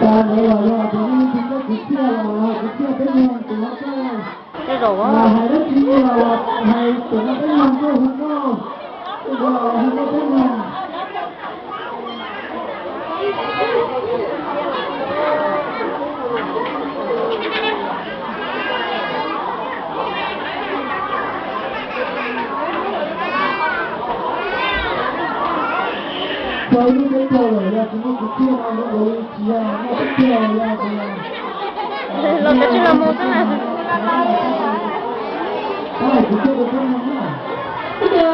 Ntawd los yog tus nej tus koj kwv txhiaj los kwv txhiaj peb nyuag tus hov koj, hais dab tsi los hais tus no peb nyuag nkauj hu nkauj, hu nkauj hu nkauj peb nyuag. Txog ib lub teb chaws lawm yog tsis muaj kwv txhiaj no zoo nkaus li tsis yog noj teb chaws, yog tias los kav tsij los mus xwb na. Tab hais kwv txhiaj rau peb mloog na. Ib co